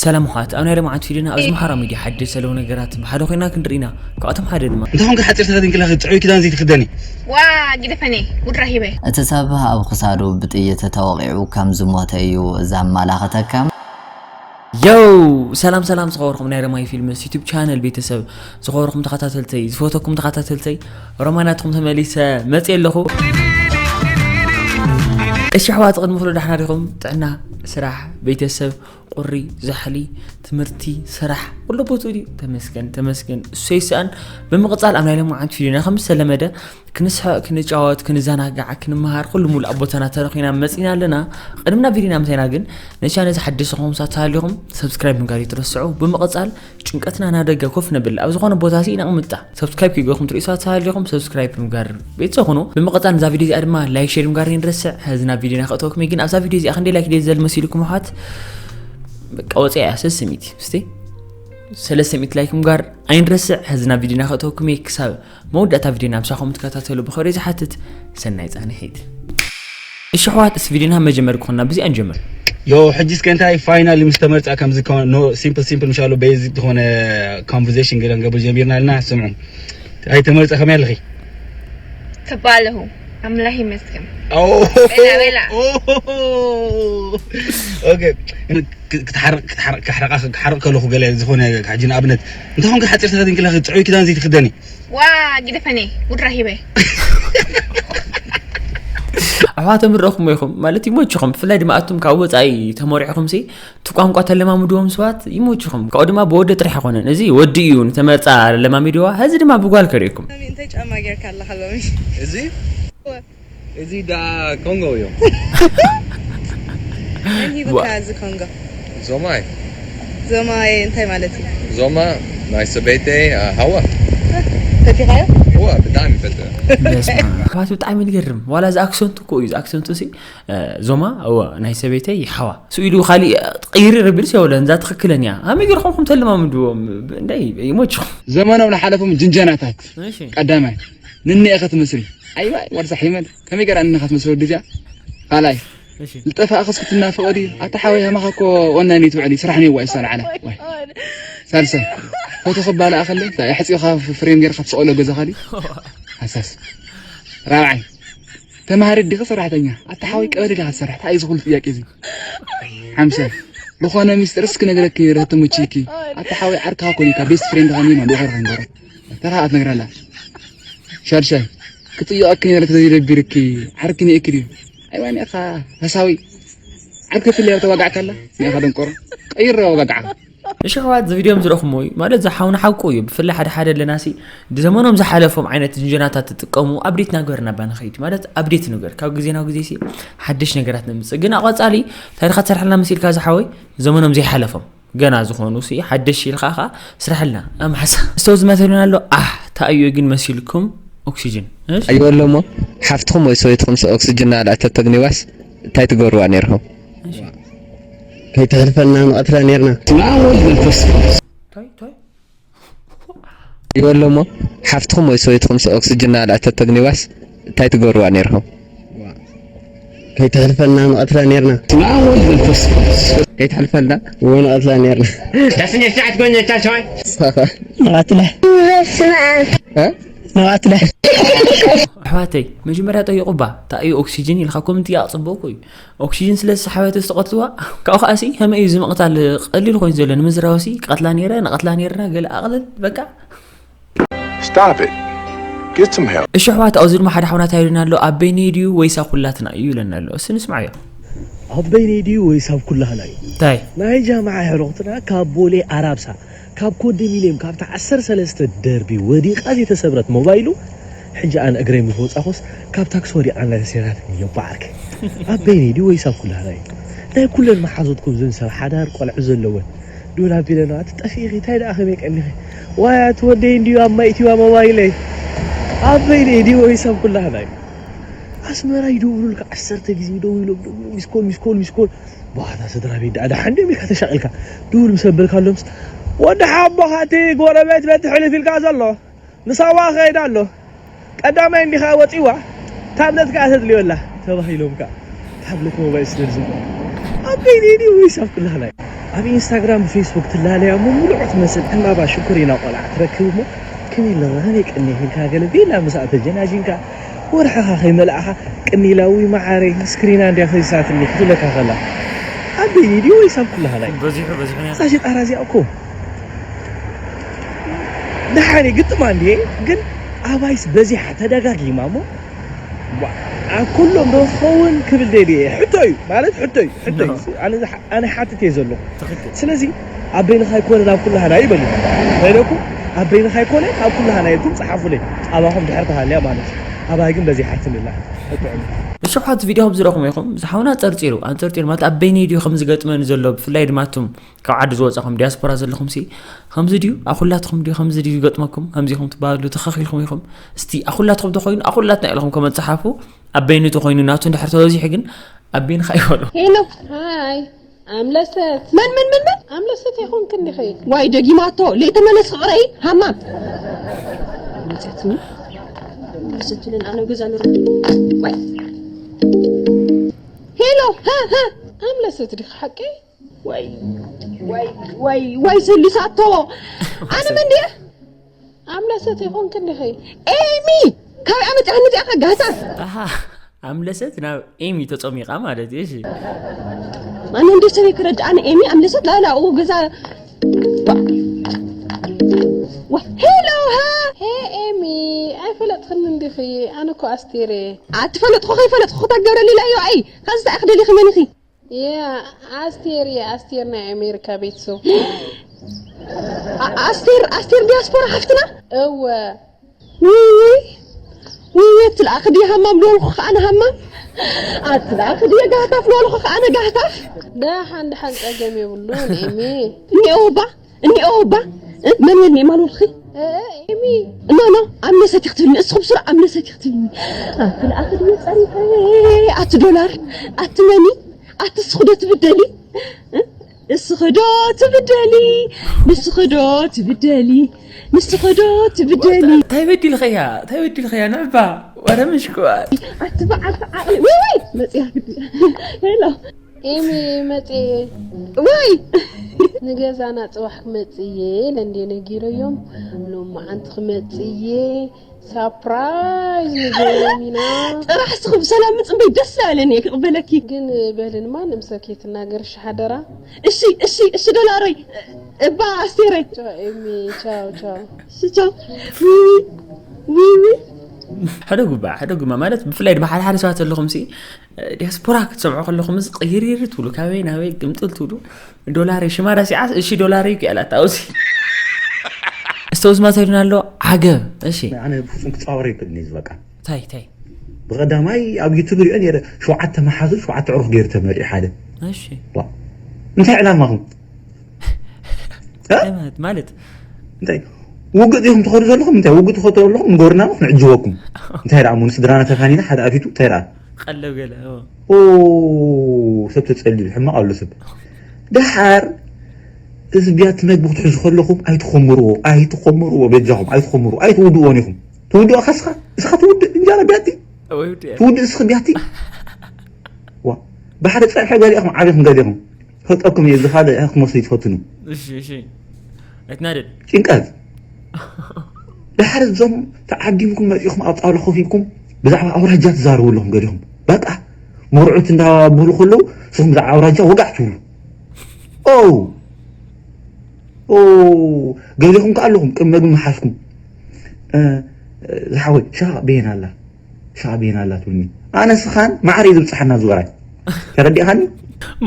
ሰላም ኣሕዋት፣ ኣብ ናይ ሎማዓንቲ ቪድዮና ኣብዚ ማሕበራዊ ሚድያ ሓደሽቲ ዘለዉ ነገራት ብሓደ ኮይና ክንርኢ ኢና። ካብኣቶም ሓደ ድማ እንተ ኾንካ ሓጺር ተኸዲንክላ ጥዑይ ክዳን ዘይትኽደኒ። ዋ፣ ግደፈኒ፣ ጉድ ራሂበ። እቲ ሰብ ኣብ ክሳዱ ብጥይት ተወቒዑ ከም ዝሞተ እዩ ዘመላኽተካ። ዮው! ሰላም ሰላም ዝኸበርኩም ናይ ረማይ ፊልምስ ዩቱብ ቻነል ቤተሰብ፣ ዝኸበርኩም ተኸታተልተይ፣ ዝፈተኩም ተኸታተልተይ፣ ሮማናትኩም ተመሊሰ መጽየ ኣለኹ። እሺ ኣሕዋት፣ ቅድሚ ኩሉ ዳሕና ዲኹም? ጥዕና፣ ስራሕ፣ ቤተሰብ፣ ቁሪ፣ ዛሕሊ፣ ትምህርቲ፣ ስራሕ፣ ኩሉ ቦትኡ ድዩ? ተመስገን፣ ተመስገን። እሱ ይስኣን። ብምቕጻል ኣብ ናይ ሎማዓንቲ ቪድዮና ከም ዝተለመደ ክንስሕቕ፣ ክንጫወት፣ ክንዘናጋዕ፣ ክንመሃር ኩሉ ሙሉእ ኣብ ቦታና ተረኺና መጺና ኣለና። ቅድሚ ናብ ቪድዮና ምሳይና ግን ነቻ ነዚ ሓደሽቲ ዝኾኑ ሰባት ተሃሊኹም ሰብስክራይብ ምግባር ይትረስዑ። ብምቕጻል ጭንቀትና ናብ ደገ ኮፍ ነብል፣ ኣብ ዝኾነ ቦታ ሲ ነቕምጣ። ሰብስክራይብ ከይገርኩም ትርእዩ ሰባት ተሃሊኹም ሰብስክራይብ ምግባር ቤተሰብ ኩኑ። ብምቕጻል ነዛ ቪድዮ እዚኣ ድማ ላይክ፣ ሼር ምግባር ይንረስዕ። ሕዚ ናብ ቪድዮና ከእተወኩም እየ፣ ግን ኣብዛ ቪድዮ እዚኣ ክንደይ ላይክ ደይ ዘል መሲልኩም ኣሕዋት? በቃ ወፂኣ እያ፣ ሰለስተ ሚእቲ፣ እስቲ ሰለስተ ሚእቲ ላይክ ምግባር ኣይንረስዕ። ሕዚ ናብ ቪድዮና ከእተወኩም እየ፣ ክሳብ መወዳእታ ቪድዮና ምሳኹም ትከታተሉ ብኽብሪ ዝሓትት። ሰናይ ጻንሒት። እሺ ኣሕዋት፣ እስቲ ቪድዮና መጀመር ክኾንና ብዚኣ ንጀምር። ዮ፣ ሕጂ እስከ እንታይ ፋይናሊ ምስ ተመርጻ ከምዚ ኮ-፣ ኖ፣ ሲምፕል ሲምፕል ምሻሉ ቤዚክ ዝኾነ ኮንቨርሴሽን ገለ ንገብር ጀሚርና ኣለና። ስምዑ። ኣይ ተመርጻ ከመይ ኣለኺ? ተባለኹ። ኣምላኽ ይመስገን። ኦ፣ ቤላ፣ ቤላ። ኦ፣ ኦኬ። ክ-፣ ክትሓርቕ፣ ክትሓርቕ፣ ክሓርቓ፣ ክሓርቕ ከለኹ ገለ ዝኾነ ሕጂ ንኣብነት፣ እንታይ ኾንኪ ሓጺር ተኸዲንኪ ኣለኺ ጥዑይ ክዳን ዘይትኽደኒ? ዋ፣ ግደፈኒ፣ ጉድ ራሂበ። ኣሕዋቶም ርኢኹም ኢኹም፣ ማለት ይሞችኹም። ብፍላይ ድማ ኣቱም ካብ ወጻኢ ተመሪዕኹም ሲ፣ እቲ ቋንቋ ተለማምድዎም ሰባት ይሞችኹም። ካብኡ ድማ ብወዲ ጥራሕ ኣይኮነን። እዚ ወዲ እዩ ንተመርጻ ለማሚድዋ፣ ሕዚ ድማ ብጓል ከርእየኩም። ሎሚ እንታይ ጫማ ጌርካ ኣለኻ ሎሚ? እዚ? እዋ። እዚ ዳ ኮንጎ እዩ። መን ሂብካ ዋ። እዚ ኮንጎ? ዞማይ። ዞማይ እንታይ ማለት እዩ? ዞማ ናይ ሰበይተይ፣ አ፣ ሃዋ። ፈቲኻዮ? እዋ፣ ብጣዕሚ ፈትወ። በስመ ኣብ። ኣሕዋት ብጣዕሚ ዝገርም። ዋላ እዚ ኣክሰንቱ እኮ እዩ፣ እዚ ኣክሰንቱ ሲ፣ እ፣ ዞማ፣ እዋ፣ ናይ ሰበይተይ ሓዋ። ስኡ ኢሉ ካሊእ ቅይርር ቢልስ የብለን፣ እዛ ትኽክለኛ። ኣመይ ገርኹም ተለማምድዎም፣ እንዳይ ይሞችኹም። ዘመኖም ዝሓለፎም ጅንጀናታት። እሺ። ቀዳማይ፣ ንንኤ ከትመስሊ። ኣይዋ፣ ወርሳ ሒመል። ከመይ ገይራ ንኻ ትመስል ወዲ እዚኣ? ካልኣይ፣ እሺ። ዝጠፋእኽስ ክትናፍቐ ድዩ? ኣታ ሓወይ፣ ከማኻ እኮ ኦንላይን ኣይትውዕል እዩ፣ ስራሕ ነይዋ እዩ፣ ሰልዓላ። ወይ። ሳልሳይ፣ ፎቶ ክባልኣ ከለይ፣ እንታይ ኣሕጺኻ ፍሬም ገይርካ ትስቐሎ ገዛኻ ድዩ? ሃሳስ። ራብዓይ፣ ተማሃሪት ዲኺ ሰራሕተኛ? ኣታ ሓወይ፣ ቀበሌ ዲኻ ትሰርሕ? እንታይ እዩ ዝኹሉ ጥያቄ እዚ? ሓምሳይ፣ ዝኾነ ሚስጥርስ ክነግረኪ ነይረ ተመችይኪ። ኣታ ሓወይ፣ ዓርክኻ ኮን ኢልካ፣ ቤስት ፍሬንድኻ እኒማ፣ ዶ ኸይርካ ንገሮ? ተኻ ኣትነግረላ። ሻድሻይ፣ ክጥይቐኪ ነይረ ተዘይደቢርኪ፣ ዓርኪ ኒኤኪ ድዩ? ኣይዋ፣ ኒኤኻ፣ ሃሳዊ። ዓርኪ ፍለያ ተዋጋዕካላ፣ ኒኤኻ ደንቆሮ። ቀይር ኣወጋግዓኻ። እሺ ኣሕዋት፣ እዚ ቪድዮ ዝረኹሞ እዩ። ማለት፣ እዚ ሓውና ሓቁ እዩ። ብፍላይ ሓደ ሓደ ኣለና ሲ፣ ብዘመኖም ዝሓለፎም ዓይነት ጅንጀናታት ትጥቀሙ፣ ኣፕዴት ናግበርና ባና ኸይድ። ማለት፣ ኣፕዴት ንግበር። ካብ ግዜ ናብ ግዜ ሲ፣ ሓድሽ ነገራት ነምጽእ። ግን ኣብ ቀጻሊ፣ ታሪኻ ትሰርሐልና መሲልካ ዝሓወይ፣ ዘመኖም ዘይሓለፎም። ገና ዝኾኑ ሲ፣ ሓድሽ ኢልካ ኸኣ ስራሕልና። ኣምሓሳ። ስቶዝ መተሉና ኣሎ። ኣህ፣ ታእዮ ግን መሲልኩም ኦክሲጅን። እሺ? ኣይወሎሞ፣ ሓፍትኹም ወይ ሰበይትኹም ስ-፣ ኦክሲጅን ናልኣተቶ ግኒዋስ፣ እንታይ ትገብርዋ ነይርኹም? እሺ። ከይተሕልፈልና ንቐትላ ነይርና። ታይ፣ ታይ? ይበሎ እሞ፣ ሓፍትኹም ወይ ሰበይትኹም ስ-፣ ኦክስጅን እናልኣተቶ ግኒባስ እንታይ ትገብርዋ ነይርኹም? ከይተሕልፈልና ንቐትላ ነይርና። ከይተሕልፈልና? እዎ፣ ንቐትላ ነይርና። ንቐትላ። እ? ንቐትላ። ኣሕዋተይ፣ መጀመርያ ጠይቑባ። እንታይ እዩ ኦክስጅን ኢልካ ኮመንት ይኣ ጽቡቕ እኮ እዩ። ኦክሲጅን ስለ ዝሰሓበት ዝተቐትልዋ፣ ካብኡ ከኣሲ ከመይ እዩ እዚ ምቕታል ቀሊል ኮይኑ ዘሎ? ንምዝራብሲ ክቐትላ ነይረ፣ ንቐትላ ነይርና፣ ገለ ኣቕልል፣ በቃ። Stop it. Get some help. እሺ ኣሕዋት፣ ኣብዚ ድማ ሓደ ሓውና እንታይ ኢሉና ኣሎ? ኣበይነይ ድዩ ወይስ ኣብ ኩላትና እዩ ኢለና ኣሎ። እስቲ ንስማዓዮ። ኣበይነይ ድዩ ወይስ ኣብ ኩላህና እዩ? እንታይ? ናይ ጃምዓ ኣሕሩኽትና ካብ ቦሌ ኣራብሳ፣ ካብ ኮንዶሚንየም፣ ካብታ ዓሰርተ ሰለስተ ደርቢ ወዲቓ ዘይተሰብረት ሞባይሉ፣ ሕጂ ኣነ እግረይ ምስ ወጻኹስ፣ ካብ ታክሲ ወዲቓ እናተሰይራትኒ እዮ፣ በዓርከይ። ኣበይነይ ድዩ ወይስ ኣብ ኩላህና እዩ? ናይ ኩለን መሓዙትኩም ዝን ሰብ ሓዳር ቆልዑ ዘለወን፣ ዱን ኣቢለና፣ "ኣቲ ጠፊእኺ፣ እንታይ ደኣ ከመይ ቀኒኺ?" "ዋይ፣ ኣቲ ወደይ እንድዩ ኣብ ማይ እትዋ ሞባይለይ። ኣበይነይ ድዩ ወይስ ኣብ ኩላህና እዩ?" ኣስመራ ይደውሉልካ፣ ዓሰርተ ግዜ ይደውሉ፣ ይደውሉ፣ ሚስኮል፣ ሚስኮል፣ ሚስኮል። "ቧታ ስድራ ቤት ደኣ ደሓን ድዮም?" ኢልካ ተሻቒልካ። ድውል ምስ ኣበልካሎምስ፣ "ወዲ ሓቦኻ እቲ ጎረቤት በቲ ሕልፍ ኢልካ ዘሎ፣ ንሳዋ ክኸይድ ኣሎ። ቀዳማይ እንዲኻ ወጺዋ፣ ታብለት ከኣ ተድልዮ ኣላ" ተባሂሎምካ። ታብለት ሞባይል ስለ ዝብሉ፣ ኣብ በይነይ ድዩ ወይስ ኣብ ኩላህና እዩ? ኣብ ኢንስታግራም ብፌስቡክ ትላለያ እሞ ምሉዕ ትመስል ዕምባባ ሽኮሪና ቆልዓ ትረክብ እሞ ከመይ ኣለኺ ከመይ ቀኒኺ ኢልካ ገለ ቢላ ምስኣ ተጀናጂንካ ወርሕኻ ከይመልኣኻ ቅኒላ ውይ መዓረይ ስክሪና እንድያ ፈሲሳትኒ ክትብለካ ከላ ኣብ በይኒ ድዩ ወይስ ኣብ ኩላህና እዩ? በዚሑ በዚሑ እዛ ሸጣራ እዚኣ እኮ ደሓን ግጥማ እንድየ ግን ኣባይስ በዚሓ ተደጋጊማ እሞ ኣብ ኩሎም ዶ ክኸውን ክብል ደልየ ሕቶ እዩ ማለት ሕቶ እዩ ሕቶ እዩ ኣነ ዝሓ- ኣነ ሓትት እየ ዘለኹ ትኽክል ስለዚ ኣብ በይንኻ ኣይኮነ ናብ ኩላህና ይበሉ በለኩ ኣብ በይንኻ ኣይኮነ ኣብ ኩላህና ኢልኩም ፀሓፉለይ ኣባኹም ድሕር ተሃልያ ማለት እዩ ኣባይ ግን በዚሓትንላ ሕቶ ዕምር ብስብሓት ቪድዮ ከም ዝረኹም ኢኹም ዝሓውና ፀርፂሩ ኣንፀርፂሩ ማለት ኣብ በይነይ ድዩ ከም ዝገጥመኒ ዘሎ ብፍላይ ድማ እቱም ካብ ዓዲ ዝወፃኹም ዲያስፖራ ዘለኹም ሲ ከምዚ ድዩ ኣብ ኩላትኹም ድዩ ከምዚ ድዩ ዝገጥመኩም ከምዚ ኢኹም ትባሃሉ ተኸኺልኩም ኢኹም እስቲ ኣብ ኩላትኹም ተኾይኑ ኣብ ኩላትና ኢልኹም ከመፅሓፉ ኣብ በይኑ ተኾይኑ ናቱ እንድሕር ተበዚሑ ግን ኣብ በይንኻ ይበሉ ሄሎ ሃይ ኣምለሰት መን መን መን መን ኣምለሰት ይኹን ክንዲኺ ዋይ ደጊማቶ ለይተመለስ ፍቕረይ ሃማም መፅያትኒ መሰትልን ኣነ ገዛ ንር ዋይ ሄሎ ሃ ሃ ኣምለሰት ዲኺ ሓቂ ወይ ወይ ወይ ወይ ሰሊሳቶ ኣነ መን ድየ ኣምለሰት ይኾንክ እንዲኺ ኤሚ ካበይ ኣመፅኻ ነዚኣ ከጋህታ ኣሃ ኣምለሰት ናብ ኤሚ ተፀሚቓ ማለት እዩ እሺ ኣነ እንደ ሰበይ ክረድኣኒ ኤሚ ኣምለሰት ላላ ኡ ገዛ ዋ- ዋ- ሄሎ ሃ ሄ ኤሚ ኣይፈለጥክን እንዲኺ ኣነ እኮ ኣስቴር እየ ኣትፈለጥኩ ከይፈለጥኩ ክተገብረሊ ኢላዮ ኣይ ከዚ እንታይ ክደሊኺ መን ኢኺ ያ ኣስቴር እየ ኣስቴር ናይ ኣሜሪካ ቤተሰብ ኣስቴር ኣስቴር ዲያስፖራ ሓፍትና እወ ውይ ውይ ትልኣኽ ድየ ሃማም ዝበልኩ ከኣ ንሃማም ኣትልኣኽ ድየ ጋህታፍ ዝበልኩ ከኣ ንጋህታፍ ደሓን ደሓን ጸገም የብሉን ኤሚ እኒኦ እባ እኒኦ እባ መን ወኒ ማን ወልኺ እ- እ- ኤሚ ኖ ኖ ኣምነ ሰቲኽ ትብልኒ እስኹም ስሩ ኣምነ ሰቲኽ ትብልኒ ኣትልኣኽ ድየ ጸሪፈ ኣቲ ዶላር ኣቲ መኒ ኣቲ እስኺ ዶ ትብደሊ እስኺ ዶ ትብደሊ ንስኺ ዶ ትብደሊ ንስኺ ዶ ትብደሊ እንታይ በዲልኸያ እንታይ በዲልኸያ ንዕባ ዋረ ምሽኩ ኣቲ በዓልቲ ዓቕሊ ወይ ወይ መፅያ ግዲ ሄሎ ኤሚ መፅየ ወይ ንገዛና ፅባሕ ክመፅየ ኢለ እንድየ ነጊረዮም ሎማዓንቲ ክመፅየ ሳፕራይዝ ንገብሮም ኢና ጥራሕ እስኹም ብሰላም ምፅንበይ ደስ ዝበለኒ እየ ክቕበለኪ ግን በልንማ ንምሰብ ከይትናገርሽ ሓደራ እሺ እሺ እሺ ዶላረይ እባ ኣስቴረይ ቻው ኤሚ ቻው ቻው እሺ ቻው ዊዊ ሕደጉባ ሕደጉማ ማለት ብፍላይ ድማ ሓደ ሓደ ሰባት ኣለኹም ሲ ዲያስፖራ ክትሰምዑ ከለኹምስ ቅይርይር ትብሉ ካበይ ናበይ ግምጥል ትብሉ ዶላር ሽማ ረሲዓስ እሺ ዶላር እዩ ክእላታ ኣብዚ እስተ ውዝማ ተሪና ኣሎ ዓገብ እሺ ኣነ ብፍፁም ክፃወር ይክእል ኒ ዝበቃ እንታይ እንታይ ብቀዳማይ ኣብ ዩቱብ ሪኦ ነረ ሸውዓተ መሓዙ ሸውዓተ ዕሩኽ ገይሩ ተመሪዑ ሓደ እሺ እንታይ ዕላማኹም ማለት እንታይ ውግእ ዲኹም ትኸዱ ዘለኹም እንታይ ውግእ ትኸዱ ኣለኹም ንጎርና ንዕጅበኩም እንታይ ደኣ ሞ ንስድራና ተፋኒና ሓደ ኣፊቱ እንታይ ደኣ ቀለብ ገለ ሰብ ተጸልዩ ሕማቕ ኣሎ ሰብ ደሓር እዚ ቢያቲ መግቢ ክትሕዙ ከለኹም ኣይትኸምርዎ ኣይትኸምርዎ በጃኹም ኣይትኸምርዎ ኣይትውድዎን ኢኹም ትውድኦ ካስኻ እስኻ ትውድእ እንጀራ ቢያቲ ትውድእ እስኺ ቢያቲ ብሓደ ጸብሐ ገሊኹም ዓቢኹም ገሊኹም ክህጠኩም እየ ዝኻልእ ክመስሉ ይትፈትኑ እሺ እሺ ኣይትናደድ ጭንቀት ድሓር እዞም ተዓዲምኩም መፂኹም ኣብ ጣውላ ኮፍ ኢልኩም ብዛዕባ ኣውራጃ ትዛረቡ ኣለኹም ገሊኹም በቃ መርዑት እንዳበሉ ከለዉ ንስኹም ብዛዕባ ኣውራጃ ወጋዕ ትብሉ ኦ ኦ ገሊኹም ከ ኣለኹም ቅድሚ መግቢ ምሓዝኩም ዝሓወይ ሻቕ በየን ኣላ ሻዕቤን ኣላ ትብልኒ ኣነ ስኻን ማዕረ እዩ ዝብፅሓና ዝወራይ ተረዲእኻኒ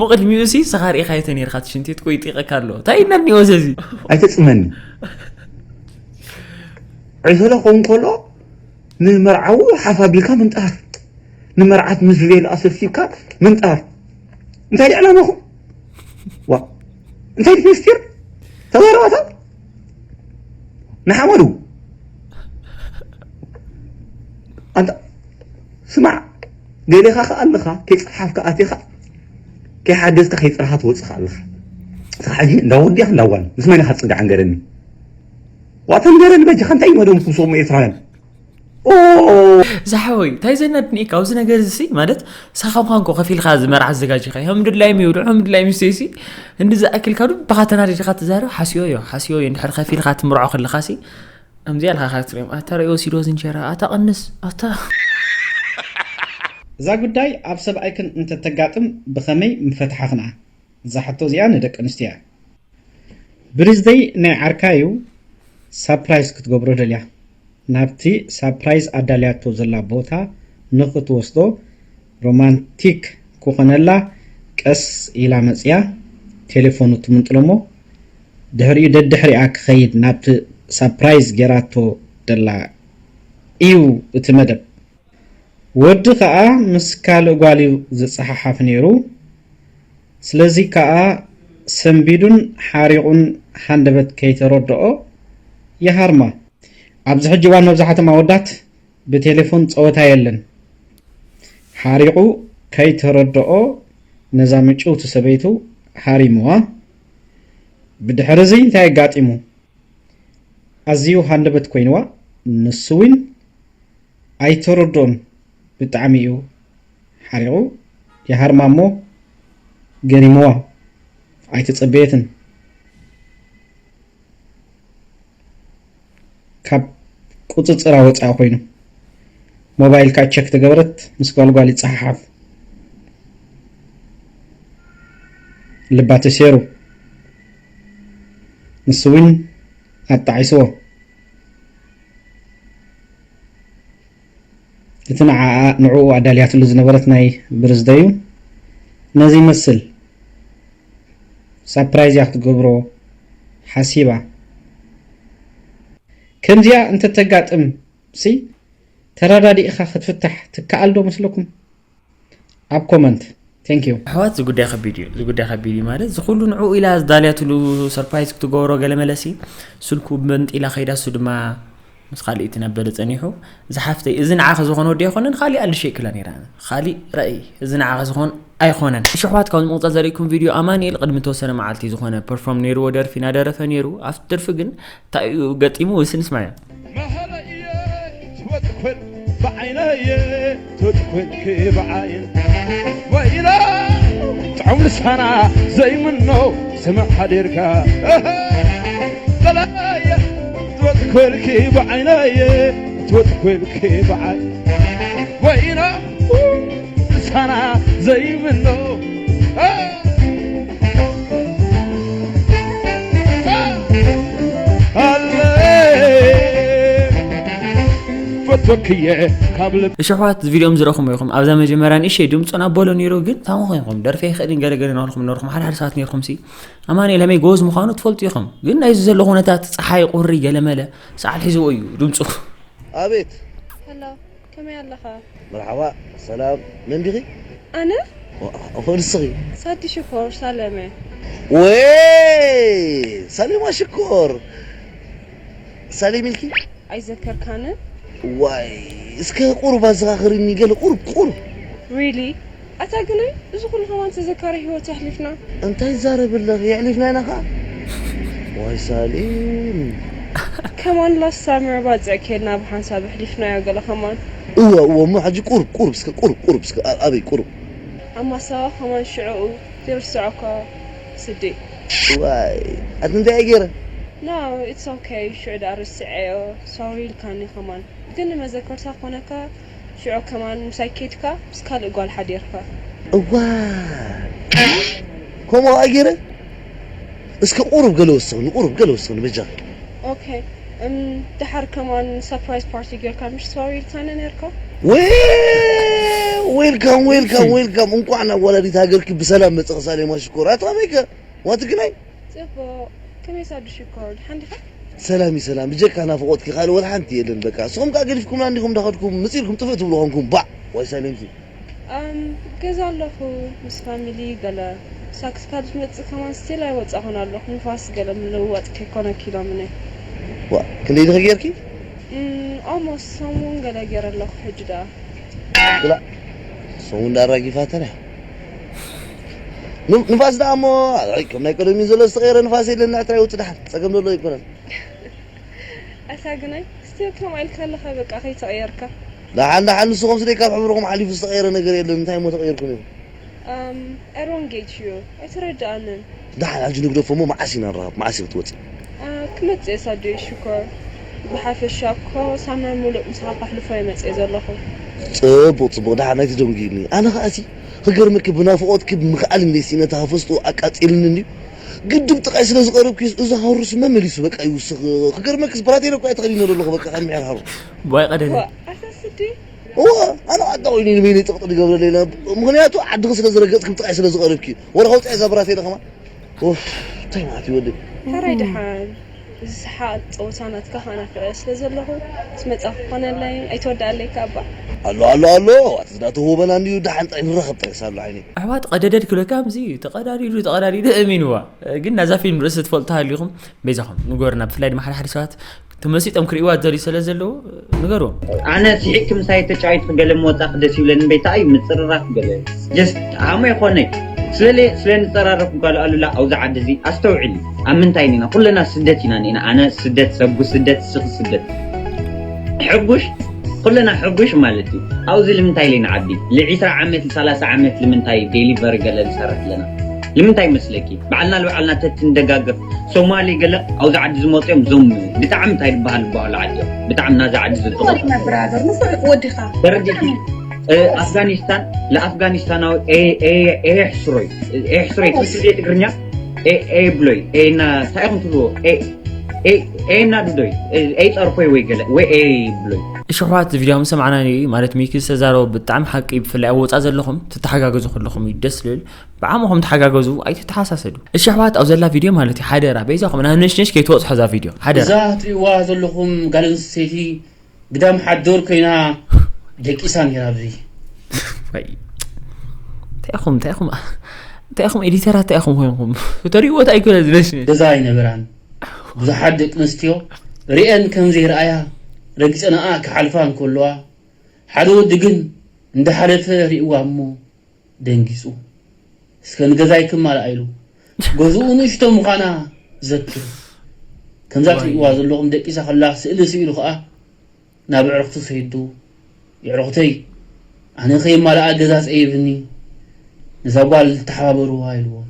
ምቕድሚኡ ሲ ስኻ ርኢኻዮ ተነይርካ እቲ ሽንቲት ቆይጢቐካ ኣሎ እንታይ ኢልና እኒኦ ዘዚ ኣይተፅመኒ ዕሰለ ክኸውን ከሎ ንመርዓዊ ሓፍ ኣቢልካ ምንጣፍ ንመርዓት ምስ ቬል ኣሰብሲብካ ምንጣፍ እንታይ ዕላማኹም ዋ እንታይ ድዩ ምስጢር ተዛረባታ ንሓመዱ ኣንታ ስማዕ ገሌኻ ከኣ ኣለኻ ከይጸሓፍካ ኣቲኻ ከይሓገዝካ ከይጸረኻ ትወጽእ ከኣ ኣለኻ እስኻ ሕጂ እንዳ ወዲ ኢኻ እንዳ ጓል ምስ መን ኢኻ ትጽጋዕ ንገረኒ ዋታ ንገረኒ በጃኻ እንታይ እዩ መደብኩም ሰሙ ኤርትራውያን ዝሓወይ እንታይ ዘናድኒ ካብዚ ነገር እዚ ማለት ሳኻምካ እንኮ ከፊልካ ዝመርዓ ኣዘጋጅካ ከም ድላይ ሚውሉ ከም ድላይ ሚስተይሲ እንዲ ዝኣክልካ ዱ ብኻ ተናዲድካ ትዛረብ ሓስዮ ዮ ሓስዮ ዮ እንድሕር ከፊልካ ትምርዖ ከለኻ ሲ ከምዚ ኣልካ ካትሪም ኣታ ርእዮ ሲዶ ዝንጀራ ኣታ ቀንስ ኣታ እዛ ጉዳይ ኣብ ሰብኣይክን እንተተጋጥም ብኸመይ ምፈትሓኽንኣ? እዛ ሕቶ እዚኣ ንደቂ ኣንስትዮ እያ። ብርዝደይ ናይ ዓርካዩ ሳፕራይዝ ክትገብሮ ደልያ። ናብቲ ሳፕራይዝ ኣዳልያቶ ዘላ ቦታ ንኽትወስዶ ሮማንቲክ ክኾነላ ቀስ ኢላ መፅያ ቴሌፎኑ ትምንጥሎ እሞ ድሕሪኡ ደድሕሪኣ ክኸይድ ናብቲ ሳፕራይዝ ጌራቶ ደላ እዩ እቲ መደብ። ወዲ ከኣ ምስ ካልእ ጓል እዩ ዝጸሓሓፍ ነይሩ። ስለዚ ከኣ ሰንቢዱን ሓሪቑን ሃንደበት ከይተረድኦ ይሃርማ። ኣብዚ ሕጂ እዋን መብዛሕትኦም ኣወዳት ብቴሌፎን ጸወታ የለን። ሓሪቑ ከይተረድኦ ነዛ ምጭውቲ ሰበይቱ ሃሪምዋ። ብድሕሪ እዚ እንታይ ኣጋጢሙ? ኣዝዩ ሃንደበት ኮይንዋ። ንሱ እውን ኣይተረድኦን ብጣዕሚ እዩ ሓሪቑ ይሃርማ እሞ ገሪምዋ ኣይተጸበየትን ካብ ቁጽጽራ ወጻኢ ኮይኑ ሞባይል ከኣ ቸክ ተገበረት ምስ ጓልጓል ይጸሓሓፍ ልባ ተሴሩ ንሱ እውን ኣጣዒስዎ እቲ ንዓኣ ንዕኡ ኣዳልያትሉ ዝነበረት ናይ ብርዝደዩ ነዚ ይመስል ሳፕራይዝ እያ ክትገብሮ ሓሲባ ከምዚኣ እንተተጋጥም ሲ ተረዳዲእኻ ክትፍታሕ ትከኣል ዶ መስለኩም ኣብ ኮመንት thank you ኣሕዋት እዚ ጉዳይ ከቢድ እዩ እዚ ጉዳይ ከቢድ እዩ ማለት እዚ ኩሉ ንዕኡ ኢላ ዝዳልያትሉ ሰርፕራይዝ ክትገብሮ ገለ መለሲ ስልኩ መንጢላ ከይዳ እሱ ድማ ምስ ካልእ ትነበለ ጸኒሑ ዝሓፍተይ እዚ ንዓኸ ዝኾነ ወዲ ኣይኮነን ካሊእ ኣልሸ ይክላ ነይራ ካሊእ ራእይ እዚ ንዓኸ ዝኾን ኣይኮነን እሺ ኣሕዋት ካብ ዝምቕጻል ዘርእኩም ቪድዮ ኣማኒኤል ቅድሚ ተወሰነ መዓልቲ ዝኾነ ፐርፎርም ነይርዎ ደርፊ እናደረፈ ነይሩ ኣብቲ ደርፊ ግን እንታይ እዩ ገጢሙ እስንስማዮ መሃላ እየ ትወጥኩል ብዓይነ እየ ትወጥኩል ክብዓይን ወይና ጥዑም ልሳና ዘይምኖ ስምዕ ሓዲርካ በላየ ትወጥኩል ክብዓይነ እየ ትወጥኩል ክብዓይ ወይና ልሳና ዘይምኖ ፈትወክየ ካብ ልብ እሺ ኣሕዋት እዚ ቪድዮም ዝረኹም ኢኹም ኣብዛ መጀመርያ ንእሸይ ድምፁን ኣበሎ ነይሩ ግን ታሞ ኮይንኩም ደርፊ ይኽእልን ገለገለ ናልኩም ነርኩም ሓደ ሓደ ሰባት ነርኩም ሲ ኣማኒኤል ከመይ ጎዝ ምዃኑ ትፈልጡ ኢኹም ግን ናይዚ ዘሎ ኩነታት ፀሓይ ቁሪ ገለመለ ሰዓል ሒዝዎ እዩ ድምፁ ኣቤት ሄሎ ከመይ ኣለኻ? መርሓባ ሰላም መን ዲኺ ኣነ? ንስኺ ሳዲ ሽኮር ሳለመ ወይ ሳሌማ ሽኮር ሳሌም ኢልኪ ኣይዘከርካንን? ዋይ እስከ ቁሩብ ኣዘኻኽርኒ ገለ ቁሩብ ቁሩብ ሪሊ? ኣታ ግናይ እዚ ኩሉ ከማን ተዘካሪ ህይወት የሕሊፍና። እንታይ ትዛረቢ ኣለኺ የሕሊፍና ኢና ኸዓ ዋይ ሳሌም ከማን ላስት ሳመር ባጽዕ ኬድና ብሓንሳብ ኣሕሊፍናዮ ገለ ከማን። እወ እወ እሞ ሕጂ ቁሩብ ቁሩብ እስከ ቁሩብ ቁሩብ እስከ ኣ- ኣበይ ቁሩብ ኣብ ማሳዋ ከማን ሽዕኡ ዘይርስዖ እኳ ስዲ። ዋይ ኣቲ እንታይ እየ ገይረ No, it's okay. ሽዑ ደኣ ረስዐዮ። ሶሪ ኢልካኒ ከማን። ግን ንመዘከርታ ክኾነካ ሽዑ ከማን ምሳይ ኬድካ ምስ ካልእ ጓል ሓዲርካ። እዋ ከምኡ ኸዓ ገይረ እስከ ቁሩብ ገለ ወስኽኒ ቁሩብ ገለ ወስኽኒ በጃኺ ኦኬ። እም፣ ደሓር ከማን ሰርፕራይዝ ፓርቲ ጌርካ ምሽ ሶሪ ኢልካኒ ነርካ? ዌ ዌልካም ዌልካም ዌልካም እንኳዕ ናብ ወላዲት ሃገርኪ ብሰላም መፀኺ ሳሌማ ሽኮር ኣቶ ኣበይከ ዋትግናይ ጽቡቕ። ከመይ ሳዱ ሽኮር? ደሓን ዲኻ? ሰላም እዩ ሰላም ብጀካ ናፍቆትኪ ካልእ ወላ ሓንቲ የለን በቃ ንስኹም ከዓ ገዲፍኩምና እንዲኹም እንዳኸድኩም ምፂ ኢልኩም ጥፍእ ትብሉ ኾንኩም ባዕ ዋይ ሳሌምሲ ኣም፣ ገዛ ኣለኹ ምስ ፋሚሊ ገለ ሳክስካል ዝመጽእ ከማን ስቲል ኣይወጻኹን ኣለኹ ንፋስ ገለ ምልውዋጥ ከይኮነኪ ኢሎምኒ ዋ ክንደይ ድኺ ጌርኪ ኦልሞስት ሰሙን ገለ ገይረ ኣለኹ ሕጂ ደኣ ብላ ሰሙን ዳራጊፋተን እያ ን- ንፋስ ደኣ እሞ ኣይ፣ ከም ናይ ቀደም እዩ ዘሎ ዝተቐየረ ንፋስ የለን ንዕትራ ይውፅ ደሓን ፀገም ዘሎ ኣይኮነን ኣታ ግናይ እስቲ ከምኣ ኢልካ ኣለኻ በቃ ከይተቐየርካ። ደሓን ደሓን ንስኹም ስደይ ካብ ሕብርኹም ሓሊፉ ዝተቐየረ ነገር የለን። እንታይ እሞ ተቐይርኩም ኢኹም? I don't get you። ኣይተረድኣንን። ደሓን ሕጂ ንግደፎ እሞ መዓስ ኢና ንራኸብ? መዓስ ኢኺ ትወፂ? ክመፅእ እየ ሳዶይ ሽኮር። ብሓፈሻ እኮ ሳምናይ ሙሉእ ምሳኻ ከሕልፎ እየ መፅእ ዘለኹ። ፅቡቕ ፅቡቕ። ደሓን ኣይትደንጉይኒ። ኣነ ኸኣሲ ክገርመኪ ብናፍቖትኪ ብምኽኣል እንደ ሲነ ተሃፈስቱ ኣቃፂልኒ እንድዩ። ግድብ ጥቃይ ስለ ዝቐረብኪ እዚ ሃሩስ መመሊሱ በቃ ይውስኽ። ክገርመኪ ብራቴለ እኮ እየ ተኸዲነ ዘለኹ በቃ ካብ ምሕር ሃሩ። ዋይ ቀደለ ኣሳስዲ እዋ ኣነ ዓዳ ኮይኑ ንበይነይ ጥቕጥቕ ይገብረለ ኢለ ምኽንያቱ ዓድኺ ስለ ዝረገፅኪ ብጥቃይ ስለ ዝቐረብኪ ወረ ከውፅኣ እዛ ብራቴለ ከማ እንታይ ማለት እዩ ወዲ ሕራይ ደሓን። እዚ ሰሓቕ ፀወታ ናትካ ከናፍዐ ስለ ዘለኹ ስመፃ ክኾነለይ ኣይትወዳኣለይ ከኣባ። ኣሎ ኣሎ ኣሎ ኣቲ ዝዳ ትህበና እንድዩ ደሓን ጥራይ ንራኸብ ጥራይ ሳሉ ዓይኒ ኣሕዋት ቀደደድ ክብለካ ከምዚ እዩ ተቐዳዲዱ ተቐዳዲዱ እሚንዋ። ግን ናዛ ፊልም ርእሲ ትፈልጡ ሃሊኹም በይዛኹም ንገሩና። ብፍላይ ድማ ሓደ ሓደ ሰባት ተመሲጦም ክርእይዋ ዝደልዩ ስለ ዘለዉ ንገርዎም። ኣነ ስሒቅኪ ምሳይ ተጫዊትኪ ገለ ምወፃእኪ ደስ ይብለኒ። ቤታ እዩ ምፅርራፍ ገለ just ሃሞ ይኮነ ስለ ስለ ንፀራረፍ ጓል ኣሉላ ኣብዚ ዓዲ እዚ ኣስተውዕሊ። ኣብ ምንታይ ኢና ኩለና ስደት ኢና ኒና። ኣነ ስደት ሰጉ ስደት ስኺ ስደት ሕጉሽ ኩለና ሕጉሽ ማለት እዩ። ኣብዚ ልምንታይ ኢለ ንዓቢ ል20 ዓመት ል30 ዓመት ልምንታይ ዴሊቨሪ ገለ ንሰርሕ ኣለና? ልምንታይ መስለኪ ባዕልና ልባዕልና ተትንደጋገፍ ሶማሊ ገለ ኣብዚ ዓዲ ዝመፁ እዮም። ዞም ብጣዕሚ እንታይ ዝበሃል ዝበሃሉ ዓዲ እዮም። ብጣዕሚ ናዚ ዓዲ ዝጥቕሙ ወዲኻ ብራዘር ንፉዕ ወዲኻ ተረዲእኪ? ኣፍጋኒስታን ለኣፍጋኒስታናዊ ኤሕስሮይ ኤሕስሮይ ትግዜ ትግርኛ ኤ ብሎይ ኤና እንታይ ኢኹም ትብልዎ? ኤና ዱዶይ ኤ ፀርፎይ ወይ ገለ ወይ ኤ ብሎይ እሽሕዋት ቪድዮ ምስ ሰማዕና እዩ ማለት ሚኪ ዝተዛረቦ ብጣዕሚ ሓቂ ብፍላይ ኣብ ወፃእ ዘለኹም ትተሓጋገዙ ከለኹም እዩ ደስ ልብል። ብዓመኹም ተሓጋገዙ ኣይትተሓሳሰዱ። እሽሕዋት ኣብ ዘላ ቪድዮ ማለት እዩ ሓደራ በይዛኹም ናብ ነሽነሽ ከይትወፅሖ እዛ ቪድዮ ሓደራ። እዛ ትሪእዋ ዘለኹም ጋል ኣንስተይቲ ግዳም ሓዶር ኮይና ደቂሳ ነይራ ኣብዚ። እንታይ ኢኹም እንታይ ኢኹም እንታይ ኢኹም ኤዲተራት እንታይ ኢኹም ኮይንኩም ተሪእዎ እንታይ ኣይኮነ ዝነሽ ገዛ ኣይነበራን። ብዙሓት ደቂ ኣንስትዮ ሪአን ከም ዘይረኣያ ረጊፀንኣ ክሓልፋ እንከለዋ ሓደ ወዲ ግን እንዳሓለፈ ሪእዋ እሞ ደንጊፁ እስከ ንገዛይ ክማልኣ ኢሉ ገዝኡ ንእሽቶ ምዃና ዘክር። ከምዛ ትሪእዋ ዘለኹም ደቂሳ ከላ ስእሊ ስኢሉ ከዓ ናብ ኣዕሩኽቱ ሰይዱ የዕሩኽተይ ኣነ ከይማልኣ ገዛ ፀይብኒ ነዛ ጓል ተሓባበርዋ ኢልዎም።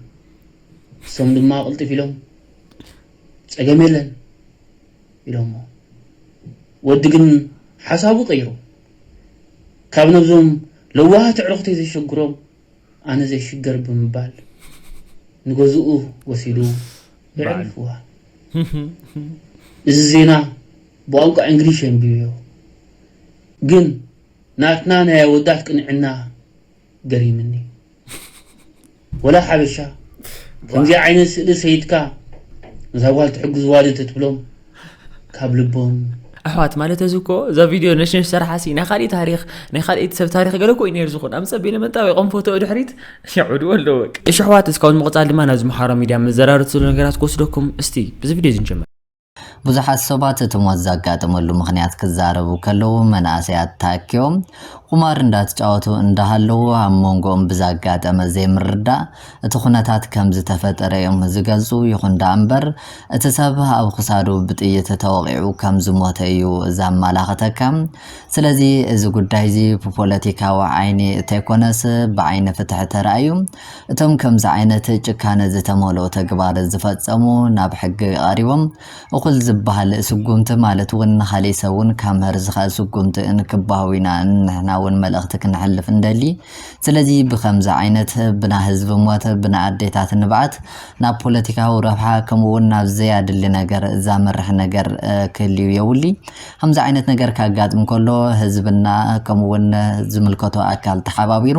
እሶም ድማ ቅልጥፍ ኢሎም ፀገም የለን ኢሎሞ። ወዲ ግን ሓሳቡ ቀይሩ ካብ ነብዞም ለዋሃት ኣዕሩኽተይ ዘሸግሮም ኣነ ዘይሽገር ብምባል ንገዝኡ ወሲዱ የዕሪፍዋ። እዚ ዜና ብቋንቋ እንግሊሽ የንቢበዮ ግን ናትና ናይ ኣወዳት ቅንዕና ገሪምኒ። ወላ ሓበሻ ከምዚ ዓይነት ስእሊ ሰይድካ ነዛ ጓል ትሕግዝዋ ዶ ተትብሎም ካብ ልቦም ኣሕዋት ማለት እዚ እኮ እዛ ቪድዮ ነሽነሽ ዝሰርሓ ሲ ናይ ካሊእ ታሪክ ናይ ካሊእ ሰብ ታሪክ ገለ እኮ እዩ ነይሩ ዝኹን ኣብ ፀቢለ መጣቢቆም ፎቶ ድሕሪት የዕድዎ ኣለዎ። እሺ ኣሕዋት እስካብ ንምቕፃል ድማ ናብዚ መሓሮ ሚድያ መዘራረብቲ ዘሎ ነገራት ክወስደኩም እስቲ ብዚ ቪድዮ እዚ ንጀምር። ብዙሓት ሰባት እቲ ሞት ዘጋጠመሉ ምኽንያት ክዛረቡ ከለዉ መናእሰያት ተኣኪቦም ቁማር እንዳተጫወቱ እንዳሃለዉ ኣብ መንጎኦም ብዛጋጠመ ዘይምርዳእ እቲ ኩነታት ከም ዝተፈጠረ እዮም ዝገልጹ። ይኹን ደኣ እምበር እቲ ሰብ ኣብ ክሳዱ ብጥይት ተወቒዑ ከም ዝሞተ እዩ ዘመላኽተካ። ስለዚ እዚ ጉዳይ እዚ ብፖለቲካዊ ዓይኒ እንተይኮነስ ብዓይኒ ፍትሒ ተራእዩ እቶም ከምዚ ዓይነት ጭካነ ዝተመልኦ ተግባር ዝፈጸሙ ናብ ሕጊ ቀሪቦም እኹል ዝበሃል ስጉምቲ ማለት እውን ንኻሊእ ሰብ እውን ካብ ምህር ዝኽእል ስጉምቲ እንክበሃው ኢና ንሕና እውን መልእኽቲ ክንሕልፍ እንደሊ። ስለዚ ብኸምዚ ዓይነት ብና ህዝቢ ሞት ብና ኣዴታት ንብዓት ናብ ፖለቲካዊ ረብሓ ከምኡ እውን ናብ ዘያድሊ ነገር ዘምርሕ ነገር ክህልዩ የውሊ። ከምዚ ዓይነት ነገር ካጋጥም ከሎ ህዝብና ከምኡ እውን ዝምልከቶ ኣካል ተሓባቢሩ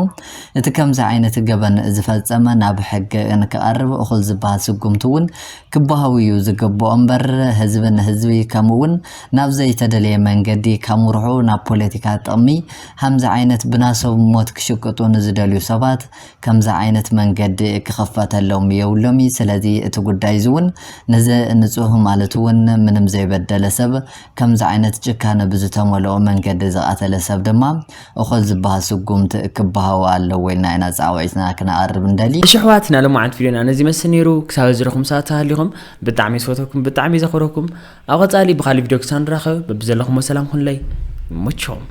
እቲ ከምዚ ዓይነት ገበን ዝፈጸመ ናብ ሕጊ እንክቐርብ እኹል ዝበሃል ስጉምቲ እውን ክበሃው እዩ ዝግብኦ እምበር ህዝቢ ንህዝቢ ከምኡ እውን ናብ ዘይተደለየ መንገዲ ከምርሑ ናብ ፖለቲካ ጥቕሚ ከምዚ ዓይነት ብናሰብ ሞት ክሽቅጡ ንዝደልዩ ሰባት ከምዚ ዓይነት መንገዲ ክኽፈተሎም የብሎም እዩ። ስለዚ እቲ ጉዳይ እዚ እውን ነዚ ንጹህ ማለት እውን ምንም ዘይበደለ ሰብ ከምዚ ዓይነት ጭካነ ብዝተመልኦ መንገዲ ዝቐተለ ሰብ ድማ እኹል ዝበሃል ስጉምቲ ክበሃው ኣለዎ ኢልና ኢና ጻውዒትና ክነቐርብ እንደሊ። እሺ ኣሕዋት ናይ ሎማዓንቲ ቪድዮና ነዚ ይመስል ነይሩ። ክሳብ ዝረኹም ሰዓት ተሃሊኹም ብጣዕሚ ዝፈተኩም ብጣዕሚ ዘኽብረኩም። ኣብ ቀጻሊ ብኻሊ ቪድዮ ክሳብ ንራኸብ በብዘለኹሞ ሰላም ኩንለይ። ይመችኹም።